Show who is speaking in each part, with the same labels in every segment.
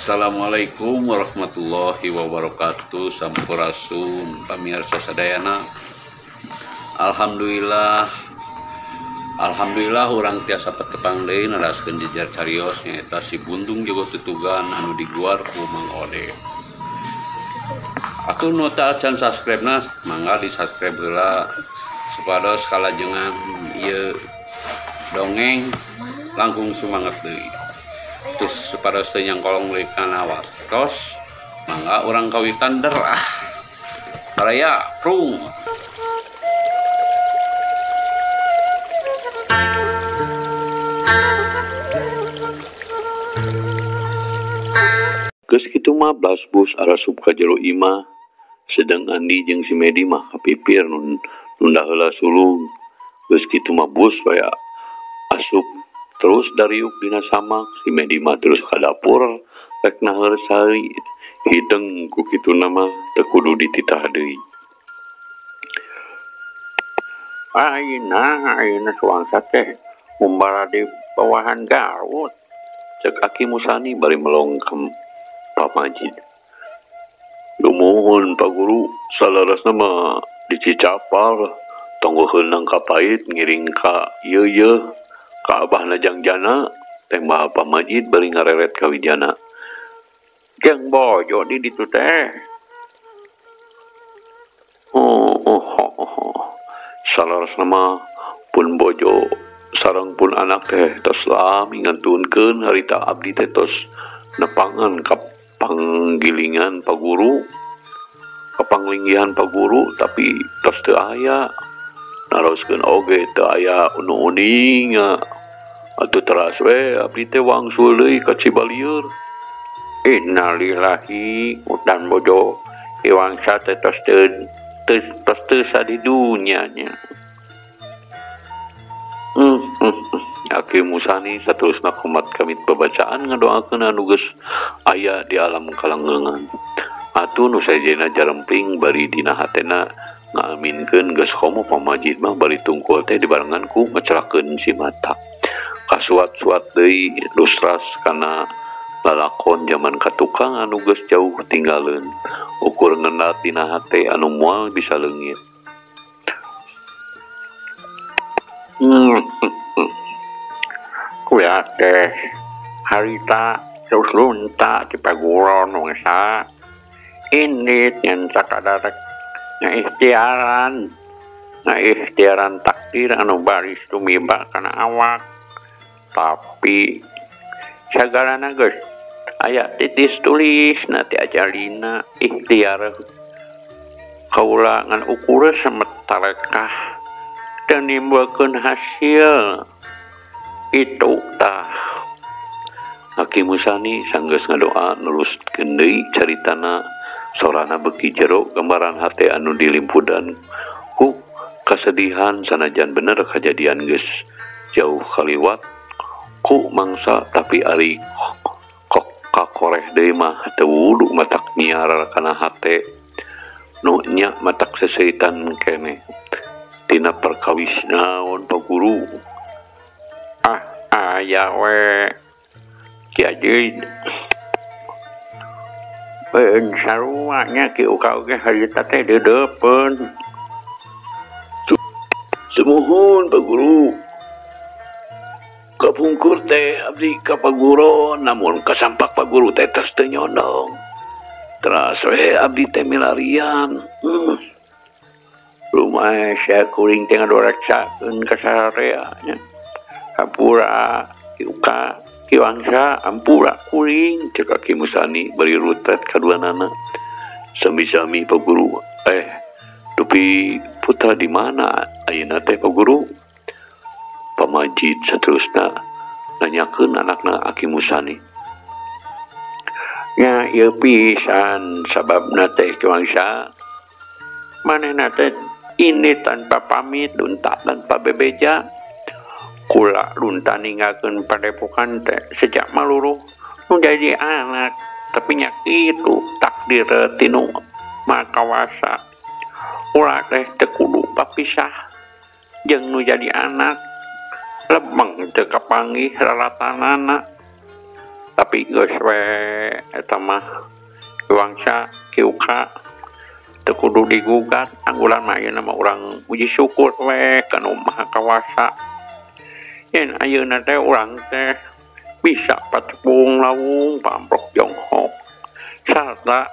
Speaker 1: Assalamualaikum warahmatullahi wabarakatuh. Sampurasun pamirsa sadayana. Alhamdulillah, alhamdulillah urang tiasa patepang deui naraskeun jejer carios nyaeta si Bundung Jago Tutugan anu diguar ku Mang Ode. Atuh nu teu acan subscribe na mangga di subscribe heula supados kalajengan ieu dongeng langkung semangat deui. Terus supados teu nyangkolong deui kana waktos mangga urang kawitan derah. Baraya prung. Geus kitu mah blasbus arasup ka jero imah, sedang Andi jeung si Medi mah kapipir nunda heula sulung. Geus kitu mah bus baya asup terus dariuk dina samak, si Medi mah terus ka dapur rek naheur sari. Hideng ku kituna mah teu kudu dititah deui.
Speaker 2: Ayeuna ayeuna suangsa teh ngumbara di bawahan Garut.
Speaker 1: Cek Aki Musani bari melong ka Pak Majid. Lumuhun Pak Guru, salarasna mah di Cicapar, tonggo heunang ka pait ngiring ka ieu yeuh ka abahna Jangjana, tembah Pak Majid bari ngareret ka Wijana.
Speaker 2: Jeung bojo di ditu teh.
Speaker 1: Oh. Salarasna mah pun bojo sareng pun anak teh tos lami ngantunkeun harita abdi teh tos nepangan ka panggilingan Pak Guru, kapanglinggihan Pak Guru, tapi tos teu aya. Naroskeun oge teu aya nu uninga. Atuh teras we abdi teh wangsul deui ka Cibalieur.
Speaker 2: Innalillahi udan bojo iwangsa teh tos teu tos teu sadi dunya nya.
Speaker 1: Aki Musani saterusna komat kamit babacaan ngadoakeun anu geus aya di alam kalanggeungan. Atuh nu sejenna jaremping bari dina hatena ngaaminkeun geus komo pamajid mah bari tungkul teh dibarengan ku ngecelakeun si mata. Kasuat-suat deui lustras kana lalakon jaman katukang anu geus jauh tinggalin. Ukur ngendat dina hate anu moal bisa leungit.
Speaker 2: Kuya teh harita terus lunta di paguron wangsa indit ngan sakadar ngaikhtiaran takdir anu baris tumiba kana awak, tapi sagalana geus aya titis tulis na ti ajalina ikhtiar kaula ngan ukur semetarekah teu nimbulkeun hasil itu tah.
Speaker 1: Aki Musani sanggeus ngadoa neruskeun deui caritana, sorana beuki jero gambaran hate anu dilimpudan ku kasedihan sanajan bener kajadian geus jauh kaliwat ku mangsa, tapi ari kok kakoreh deui mah teu wudu matak nyiar kana hate nu nya matak seseitan keneh tina perkawis naon Pak Guru.
Speaker 2: Aya we Ki Ajid beun sarua nya ki uka oge harita teh deudeupeun.
Speaker 1: Sumuhun Pak Guru, kapungkur teh abdi ka paguron namun kasampak Pak Guru teh tos teu nyondong. Teras we abdi teh milarian.
Speaker 2: Lumayan sia kuring teh ngadoreksakeun ka sararea nya. Hampura kiuka kiwangsa ampura kuring
Speaker 1: cek Aki Musani bari rutet kaduanana. Sami-sami Pak Guru. Dupi putra di mana ayeuna teh Pak Guru? Pamajid saterusna nanyakeun anakna Aki Musani.
Speaker 2: Nya ieu pisan sababna teh kiwangsa manehna teh ini tanpa pamit lunta tanpa bebeja. Kula lunta ninggalkeun padepokan teh sejak maluruh nu jadi anak, tapi nya kitu takdir tinu makawasa. Ulah teh teu kudu papisah jeung nu jadi anak, lebeng teu kapanggih raratanana. Tapi geus we eta mah wangsa kiuka teu kudu digugat anggulan mah ayeuna mah urang puji syukur we ka Nu Maha Kawasa. Yen ayeuna teh urang teh bisa patepung lawung pamprok jonghok sarta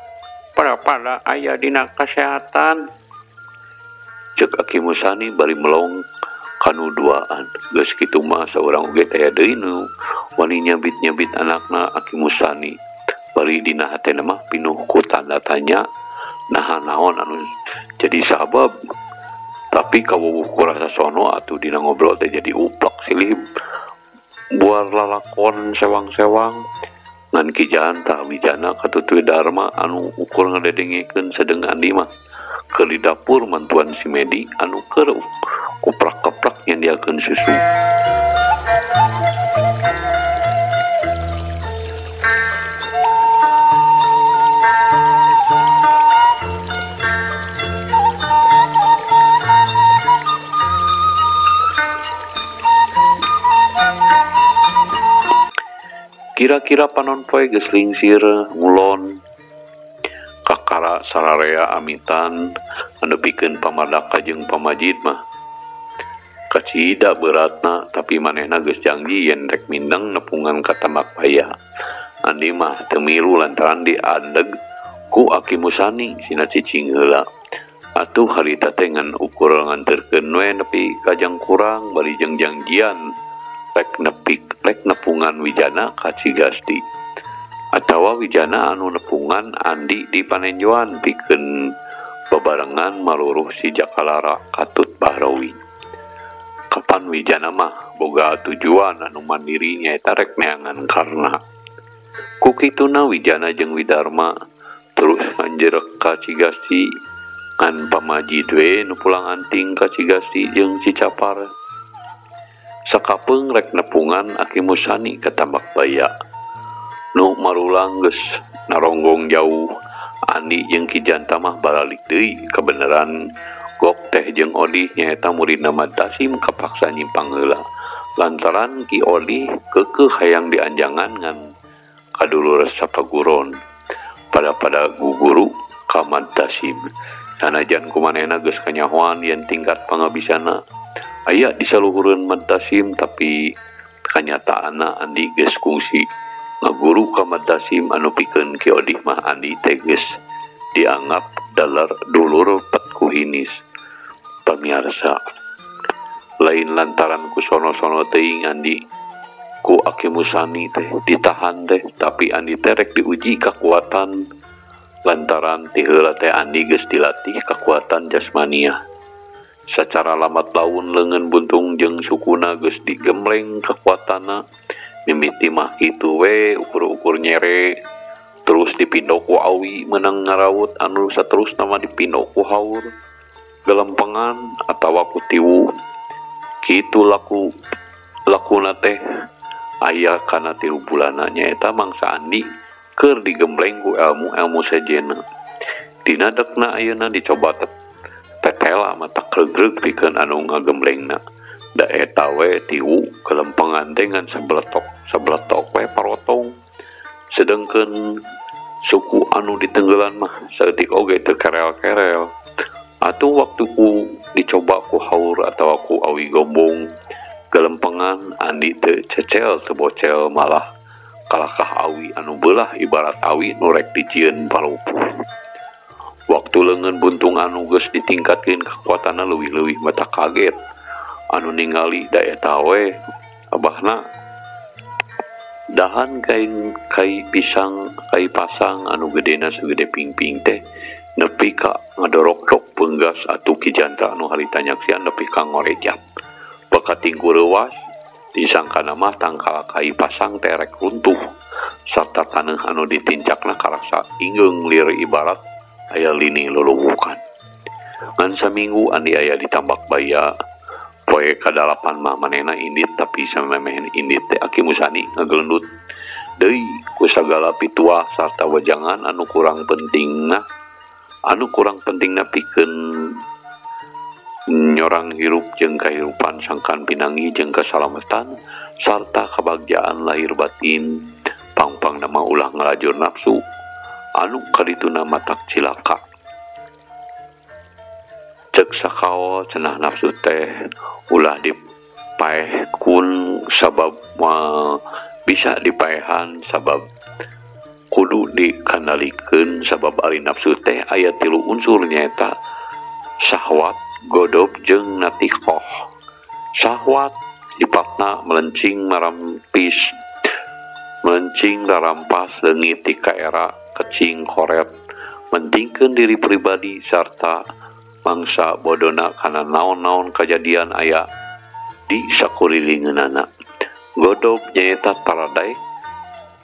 Speaker 2: pada aya dina kasehatan.
Speaker 1: Cek Aki Musani bari melong kanu duaan. Geus kitu mah saurang oge teh deui nu wani nyabit-nyabit anakna Aki Musani. Bari dina hatena mah pinuh ku tanda tanya naha naon anu jadi sabab. Tapi kawuwuh ku rasa sono atuh dina ngobrol teh jadi uplak silib buar lalakon sewang-sewang. Ngan Ki Janta Wijana katutuy Dharma anu ukur ngadedengekeun sedeng Andi mah keur di dapur mantuan si Medi anu keur kuprak-keplak nyandiakeun susu. Kira-kira panon poe geus lingsir ngulon kakara sararea amitan anu pikeun pamadaka jeung pamajid mah kacida beratna, tapi manehna geus janji yen rek mindeng nepungan ka Tambak Baya. Andi mah teu milu lantaran diandeg ku Aki Musani sina cicing heula. Atuh harita teh ngan ukur nganterkeun we nepi ka jangkurang bari jeung jangjian rek nepi rek nepungan Wijana ka Cigasti atawa Wijana anu nepungan Andi di panenjoan pikeun bebarengan maluruh si Jakalara katut Bahrawi. Kapan Wijana mah boga tujuan anu mandiri nyaeta rek neangan Karna. Ku kituna Wijana jeung Widarma terus anjerek ka Cigasti ngan pamajid we nu pulang anting ka Cigasti jeung Cicapar. Sakapeung rek nepungan Aki Musani ka Tambak Baya. Nu marulang geus naronggong jauh, Andi jeung Ki Janta mah baralik deui. Kebeneran Gok teh jeung Odih nyaeta muridna Mad Tasim kapaksa nyimpang heula lantaran Ki Odih keukeuh hayang dianjangan ngan kadulur sapaguron pada guguru ka Mad Tasim. Sanajan kumanehna geus kanyahoan yen tingkat pangabisana aya disaluhureun Mad Tasim, tapi kanyataanna Andi geus kungsi ngaguru ka Mad Tasim anu pikeun Ki Odih mah Andi teh geus dianggap dalar dulur petkuhinis. Pamiarsa, lain lantaran ku sono-sono teuing Andi ku Aki Musani teh ditahan teh, tapi Andi teh rek diuji kakuatan lantaran ti heula teh Andi geus dilatih kakuatan jasmaniah. Sacara lambat laun leungeun buntung jeung sukuna geus digembleng kakuatanna. Mimiti mah kitu we ukur-ukur nyere, terus dipindok ku awi meunang ngarawut anu saterusna mah dipindok ku haur gelempengan atawa ku tiwu. Kitu laku lakuna teh aya kana 3 bulanna nyaeta mangsa Andi keur digembleng ku ilmu-ilmu sejenna. Dina dekna ayeuna dicoba tetela mata kregreg pikeun anu ngagemblengna. Da eta we tiwu kelempengan teh ngan sabeletok we parotong. Sedengkeun suku anu ditenggelan mah saeutik oge teu kerel-kerel. Atuh waktu ku dicoba ku haur atawa ku awi gombong gelempengan Andi teu cecel teu bocel, malah kalakah awi anu beulah ibarat awi nu rek dijieun palupuh. Waktu leungeun buntung anu geus ditingkatkeun kakuatanna leuwih-leuwih mata kaget anu ningali da eta we abahna. Dahan kain kai pisang kai pasang anu gedena sagede pingping teh nepi ka ngadorok-dok peunggas atuh Ki Janta anu harita nyaksian nepi ka ngorejat. Bakating ku reuwas disangkana mah tangkal kai pasang teh rek runtuh sarta taneuh anu ditincakna karasa ingeung lir ibarat aya lini luluwukan. Ngan saminggu Andi aya di Tambak Baya. Poe kadalapan mah manehna indit, tapi samemehen indit teh Aki Musani ngagelendut deui ku sagala pituah sarta wejangan anu kurang pentingna pikeun nyorang hirup jeung kahirupan sangkan pinangi jeung kasalamatan sarta kabagjaan lahir batin. Pangpang nama ulah ngalajur nafsu anu kadituna matak cilaka. Cek sakao cenah nafsu teh ulah dipaehkun sabab bisa dipaehan sabab kudu dikandalikeun sabab ari nafsu teh aya tilu unsur nyaeta syahwat, godob jeung natikoh. Syahwat sifatna melencing marampis, melencing rarampas leungit ti kaera kecing koret, mentingkeun diri pribadi sarta mangsa bodona kana naon-naon kajadian aya di sakurilingeunana. Godob nyaeta taradaek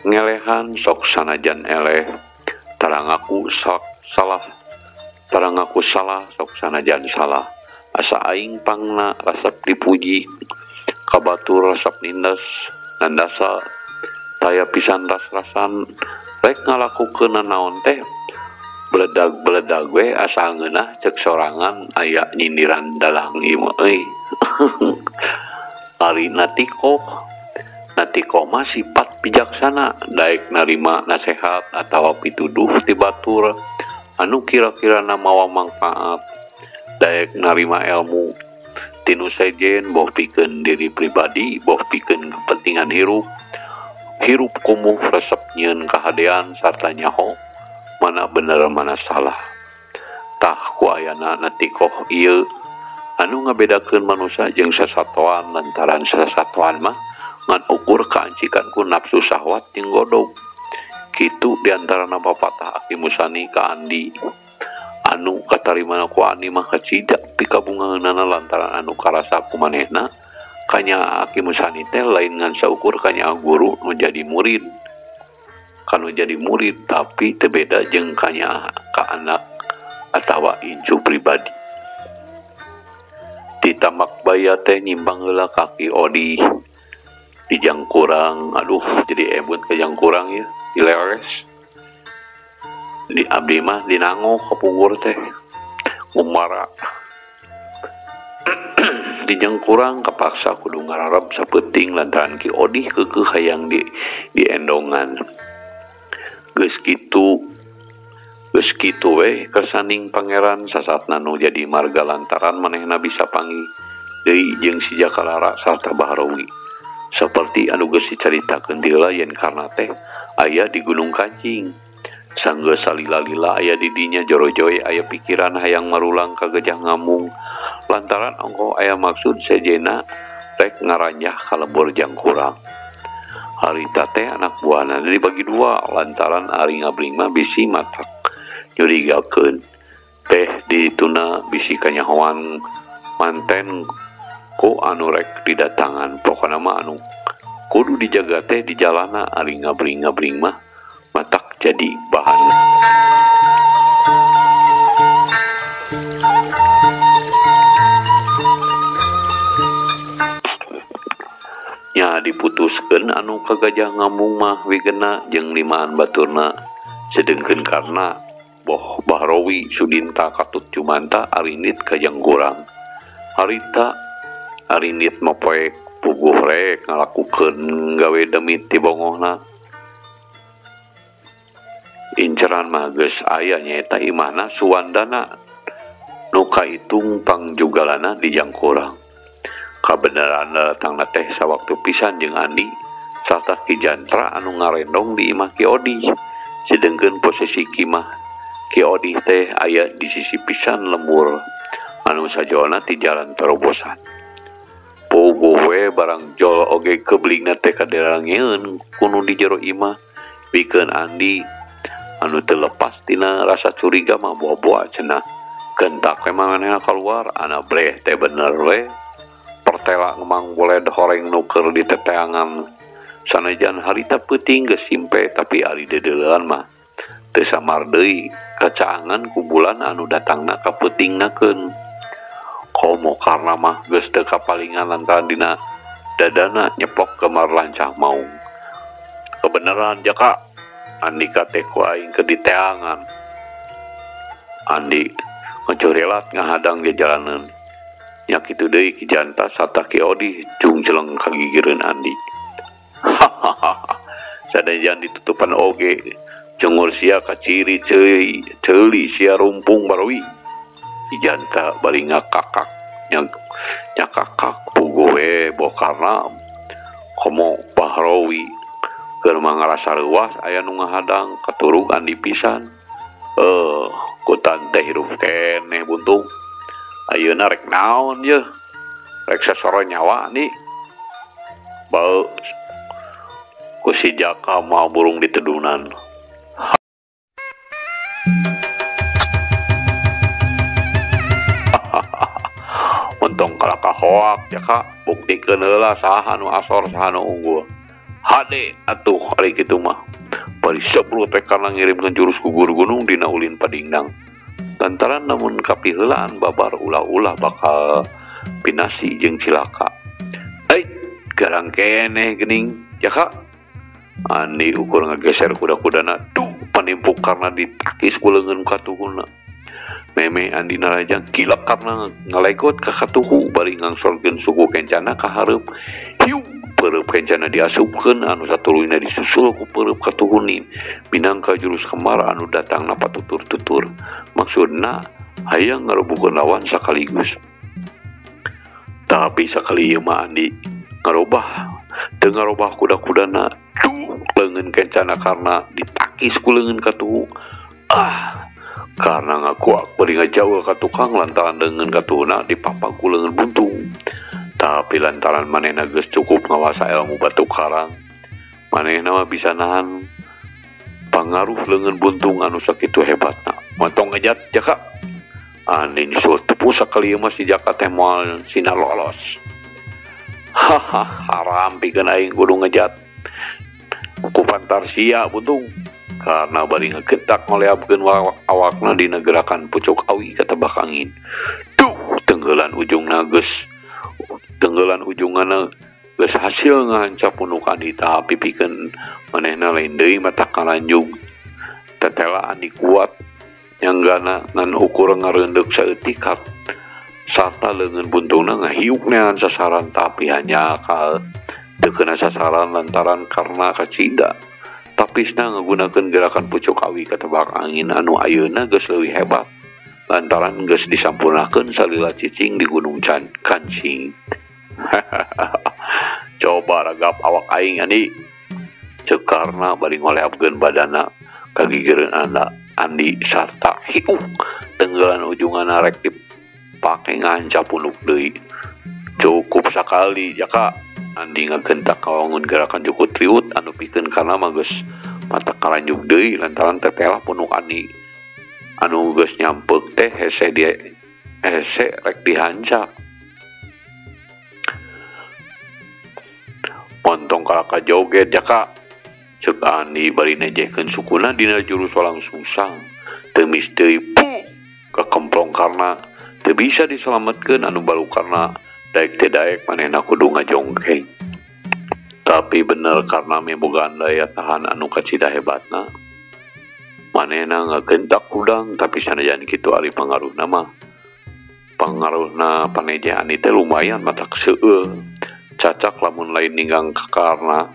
Speaker 1: ngelehan sok sanajan eleh, tarangaku salah, tarangaku salah sok sanajan salah. Asa aing pangna resep dipuji, kabatur resep nindas, nandasa taya pisan ras-rasan rek ngalakukeun naon teh beledag-beledag we asa ngeunah cek sorangan aya nyindiran dalang ieu mah euy. Ari natikoh, natikoh mah sifat bijaksana daek narima nasehat atawa pituduh ti batur anu kira-kirana mawa mangfaat, daek narima ilmu tinu sejen boh pikeun diri pribadi boh pikeun kepentingan hirup. Hirup kumuh resep nyieun kahadean sarta nyaho mana bener mana salah. Tah ku ayana natikoh ieu anu ngabedakeun manusia jeung sasatoan lantaran sasatoan mah ngan ukur kaancikan ku nafsu syahwat jeung godog. Kitu diantarana papatah Aki Musani ka Andi anu katarimana ku Andi mah kacida pikabungaheunana lantaran anu karasa ku manehna kanya Aki Musani teh lain ngan saukur kanya guru nu jadi murid kanu jadi murid tapi teu beda jeung kanya ka anak atawa incu pribadi. Di tambak baya teh nyimbang heula kaki Odi di Jangkurang, aduh jadi ebut ke Jangkurang ya di Leres di abdi mah dinango kapungkur teh ngumara. Di Jangkurang kapaksa kudu ngararab sapeuting lantaran Ki Odih keukeuh hayang di endongan. Geus kitu we kesaning pangeran sasatna nu jadi marga lantaran manehna bisa panggih deui jeung si Jakalara sarta Bahrawi. Seperti anu geus dicaritakeun ti heula yen karna teh aya di Gunung Kancing. Sanggeus salila-lila aya di dinya jorojoy aya pikiran hayang marulang ka Gajah Ngamung lantaran ongkoh aya maksud sejena rek ngaranjah ka lembur Jangkurang. Harita teh anak buahna dibagi dua lantaran ari ngabling mah bisi matak nyurigakeun teh dituna bisi kanyahoan manten ku anu rek didatangan. Pokona mah anu kudu dijaga teh di jalana ari ngabling-ngabling mah matak jadi bahan. Nya diputuskeun anu ka Gajah Ngamung mah wigena jeung limaan baturna sedengkeun karna boh Bahrawi Sudinta katut Jumanta arinit ka Jangkurang. Harita arinit mapoek puguh rek ngalakukeun gawe demi ti bongohna. Inceran mah geus aya nyaeta imahna Suwandana nu kaitung pangjugalana di Jangkurang. Kabeneran datangna teh sawaktu pisan jeung Andi sarta Ki Jantra anu ngarendong di imah Ki Odih. Sedengkeun posisi kimah Ki Odih teh aya di sisi pisan lembur anu sajolna ti jalan terobosan. Puguh we barang jol oge keblingna teh kaderangieun kunu di jero imah pikeun Andi anu teu lepas tina rasa curiga mah boa-boa cenah. Gentak we manehna kaluar ana breh teh bener we pertela ngemang boled horeng nu keur diteteangan. Sanajan harita peuting geus simpe tapi ari deudeuleun mah teu samar deui kacaangan ku bulan anu datangna ka peutingnakeun. Komo karna mah geus teu kapalingan lantaran dina dadana nyeplok gemar lancah maung. Kebenaran jaka Andika teh ku aing keur diteangan. Andi ngecurilat ngahadang di jalanan. Nya kitu deui Ki Janta sarta Ki Odih jungjeleng kagigireun Andi. Hahaha. Sanajan ditutupan oge cengur sia kaciri ceuli sia rumpung Barowi. Ijanta bari ngakakak nyakakak puguh we bokarna komo Bahrawi keur mah ngarasa reuas aya nu ngahadang katurug Andi pisan. Kutan teh hirup keneh buntung. Ayeuna rek naon yeuh? Rek sasoro nyawa nih. Bau ku si Jaka mah burung ditedunan. Untung kalaka hoak Jaka, buktikeun heula saha nu asor saha nu unggul. Hade atuh ari kitu mah. Bari sebrut teh karena ngirimkeun jurus gugur gunung dina ulin padingdang. Lantaran namun kapiheulaan babar ulah-ulah bakal pinasi jeung cilaka. Garang keneh geuning Jaka. Andi ukur ngageser kuda-kudana duh panimpuk karena ditakis ku leungeun katuhuna. Meme Andi narajang kilap karena ngalegot ka katuhu bari ngangsorkeun suku kencana ka hareup. Hiu peureub kencana diasupkeun anu satuluyna disusul ku peureub katuhuni minangka jurus kemar anu datangna patutur-tutur. Maksudna hayang ngarubuhkeun lawan sakaligus. Tapi sakali ieu mah Andi ngarobah teu ngarobah kuda-kudana duh leungeun kencana karena ditakis ku leungeun katuhu. Karena ngakuak bari ngajauh ka tukang lantaran leungeun katuhuna dipapag ku leungeun buntung. Tapi lantaran manehna geus cukup ngawasa ilmu batu karang, manehna mah bisa nahan pangaruh leungeun buntung anu sakitu hebatna. Montong ngejat Jaka. Andi nyusul tepu sakali ieu mah si Jaka teh moal sina lolos. Haha, haram pikeun aing kudu ngejat. Ku pantar sia buntung. Karena bari ngegetak ngoleabkeun awakna dina gerakan pucuk awi katebak angin. Duh, tenggelan ujungna geus tenggelan ujungna geus hasil ngahancap punuk Andi tapi pikeun manehna lain deui mata kalanjung. Tetela Andi kuat nyanggana ngan ukur ngareundeuk saeutik sarta leungeun buntungna ngahiuk neangan sasaran tapi hanya akal teu keuna sasaran lantaran karena kacida. Tapisna ngagunakeun gerakan pucuk awi katebak angin anu ayeuna geus leuwih hebat lantaran geus disampurnakeun salila cicing di Gunung Kancing. Coba ragap awak aing Andi. Ceuk karna bari ngoleabkeun badana kagigireun Andi sarta hiuh tenggelan ujunganna rek dipake ngahancap punuk deui. Cukup sakali Jaka. Andi ngagentak kawangun gerakan jukut riut anu pikeun karna mah geus mata kalanjug deui lantaran tetelah punuk Andi anu geus nyampeuk teh hese dia hese rek dihancap. Montong kalaka joget Jaka. Ceuk Andi bari nejehkeun sukuna dina jurus walang sungsang. Teu mis deui puh kakemplong karna teu bisa diselametkeun anu balu karna daek teu daek manehna kudu ngajongkeng. Tapi bener karena mibogaan daya tahan anu kacida hebatna. Manehna ngagentak kudang tapi sanajan kitu ari pangaruhna mah. Pangaruhna panejeh Andi teh lumayan matak seueur. Cacak lamun lain ninggang ka karna.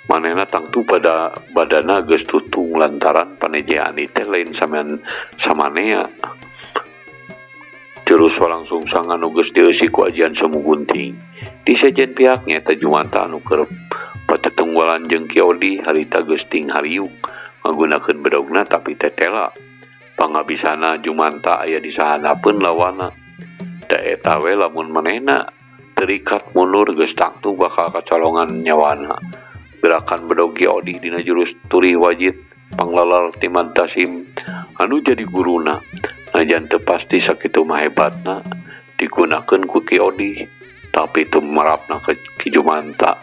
Speaker 1: Manehna tangtu pada badana geus tutung lantaran panejeh Andi teh lain saman samanea. Jurus walang sungsang anu geus dieusi ku ajian semu gunting. Di sejen pihaknya eta Jumanta anu keur patetunggalan jeung Ki Odi harita geus ting hariuk ngagunakeun bedogna tapi tetela. Pangabisana Jumanta aya di sahanapeun lawana. Da eta we lamun manehna terikat mundur geus tangtu bakal kacolongan nyawana. Gerakan bedog Ki Odi dina jurus Turi Wajid panglalar Timan Tasim anu jadi guruna. Najan teu pasti sakitu mah hebatna digunakeun ku Ki Odi tapi teu marapna ka Ki Jumanta.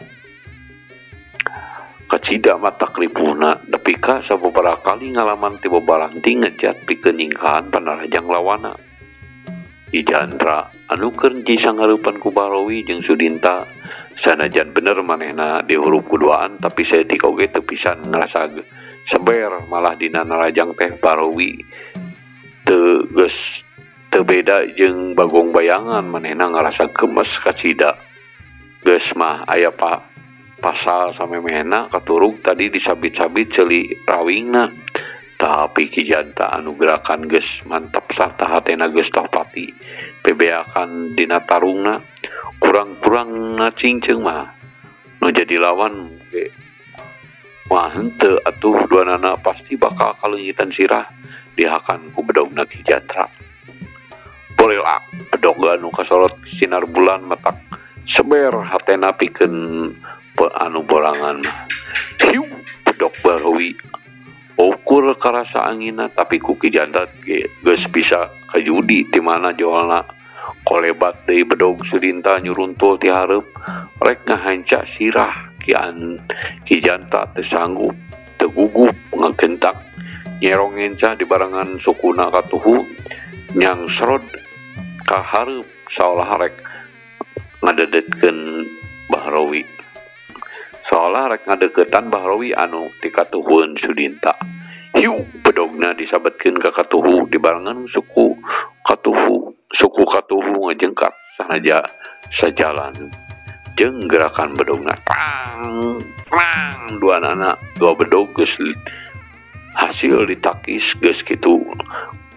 Speaker 1: Kacida mata kripuhna nepi ka sababaraha kali ngalaman ti babaranting ngejat pikeun nyingkahan panarajang lawana. Ijantra anu keur disangareupan ku Bahrawi jeung Sudinta sanajan bener manehna dihurup kuduaan tapi saeutik oge teu pisan ngarasa seber malah dina narajang teh Bahrawi teu geus teu beda jeung Bagong bayangan manehna ngarasa gemes kacida. Geus mah aya Pasal samemehna katurug tadi disabit-sabit ceuli rawingna. Tapi Ki Janta anu gerakan geus mantap sarta hatena geus tohpati bebeakan dina tarungna kurang-kurang ngacingceung mah nu jadi lawan ge wah henteu atuh duanana pasti bakal kaleungitan sirah dihakan ku bedogna Ki Janta. Bolelak bedog anu kasorot sinar bulan matak seber hatena pikeun anu borangan. Hiu bedog Bahrawi ukur karasa angina tapi ku Ki Janta geus bisa kajudi ti mana jolna kolebat deui bedog Sudinta nyuruntul ti hareup rek ngahanca sirah Ki Janta teu sanggup teu gugup ngagentak nyerong ngenca di barengan sukuna katuhu nyang serod ka hareup saolah rek ngadedetkeun Bahrawi. Saolah rek ngadeukeutan Bahrawi anu ti katuhueun Sudinta. Hiu bedogna disabetkeun ka katuhu dibarengan suku katuhu ngajengkak sanaja sajalan jeung gerakan bedogna tang tang duanana dua bedog geus hasil ditakis geus kitu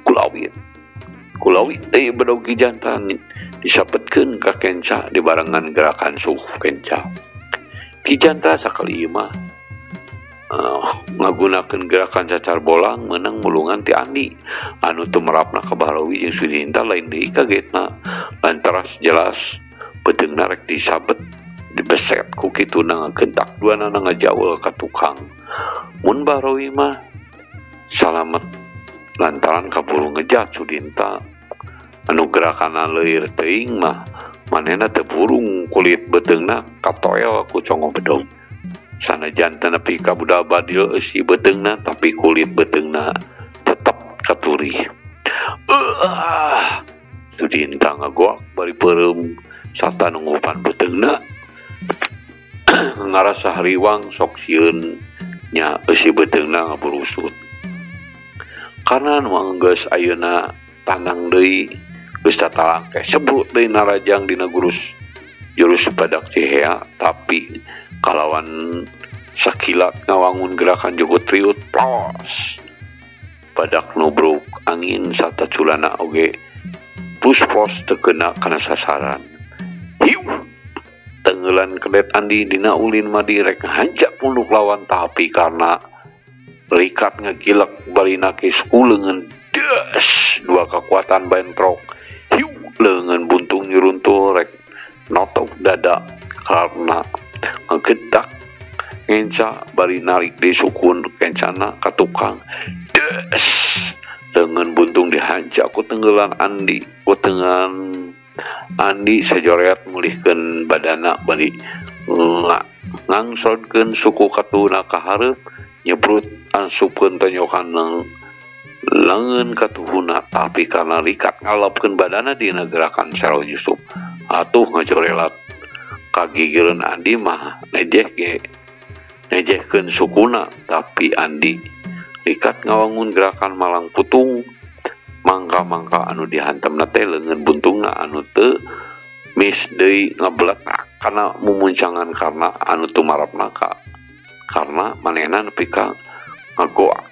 Speaker 1: kulawit deui bedog Ki Janta disabetkeun ka kenca dibarengan gerakan suku kenca. Ki Janta sakali ieu mah ngagunakeun gerakan cacar bolang meunang mulungan ti Andi anu teu merapna ka Bahrawi jeung Sudinta lain deui kagetna lantaran jelas beuteungna rek disabet dibeset ku kituna ngagentak duanana ngajaul ka tukang. Mun Bahrawi mah salamet lantaran kaburu ngejat Sudinta anu gerakanna leuir teuing mah manehna teu burung kulit beuteungna katoel ku congo bedog. Sanajan teu nepi ka budal badil eusi beuteungna tapi kulit beuteungna tetep katurih. Sudinta ngagoak bari peureum sarta nungupan beuteungna ngarasa hariwang sok sieun nya eusi beuteungna ngaburusut. Karena nu geus ayeuna tanang deui geus tatalangkeh sebrut deui narajang dina gurus jurus badak Cihea tapi kalawan sakilat ngawangun gerakan jogo triut plos badak nubruk angin sarta culana oge pus-pos teu kena kana sasaran. Hiu tenggelan kedet Andi dina ulin madi rek hanjak punduk lawan tapi karena likat ngegilek bari nakis ku leungeun des dua kekuatan bentrok. Hiu leungeun buntung nyuruntul rek notok dada karena ngegedak ngenca bari narik di sukun kencana ka tukang des leungeun buntung dihanca ku tenggelan Andi ku tengan Andi sajoreat mulihkeun badana bari ngangsodkeun suku katuna ka hareup nyebrut ansupkeun tonyokan leungeun katuhuna tapi karena likat ngalapkeun badana dina gerakan Sero Yusuf atuh ngajorelat kagigireun Andi mah nejeh ge nejehkeun sukuna tapi Andi likat ngawangun gerakan malang putung mangka-mangka anu dihantamna teh leungeun buntungna anu teu mis deui ngabeletak kana mumuncangan karena anu tumarapna ka karena manehna nepi ka ngagoak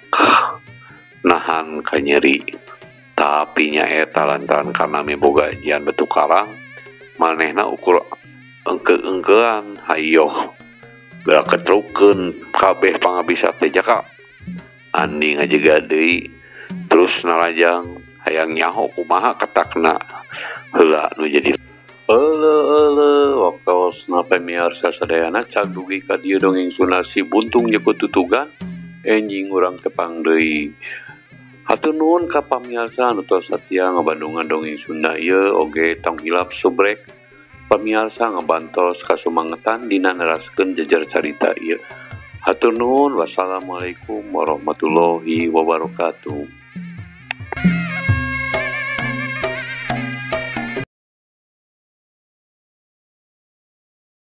Speaker 1: nahan kanyeri tapi nyaeta lantaran karena miboga jian batu karang manehna ukur engke-engkean hayoh gerak ketrukeun kabeh pangabisa teh jaka Andi ngajega deui terus narajang hayang nyaho kumaha ketakna heula nu jadi euleuh waktosna pamiarsa sadayana cag dugi ka dieu dongeng Sunda Si Buntung Jeupeut Tutugan enjing urang tepang deui. Hatur nuhun ka pamiarsa anu tos satia ngabandungan dongeng Sunda ieu oge tong hilap subrek pamiarsa ngabantos kasumangetan dina neraskeun jejer carita ieu. Hatur nuhun, wassalamualaikum warahmatullahi wabarakatuh.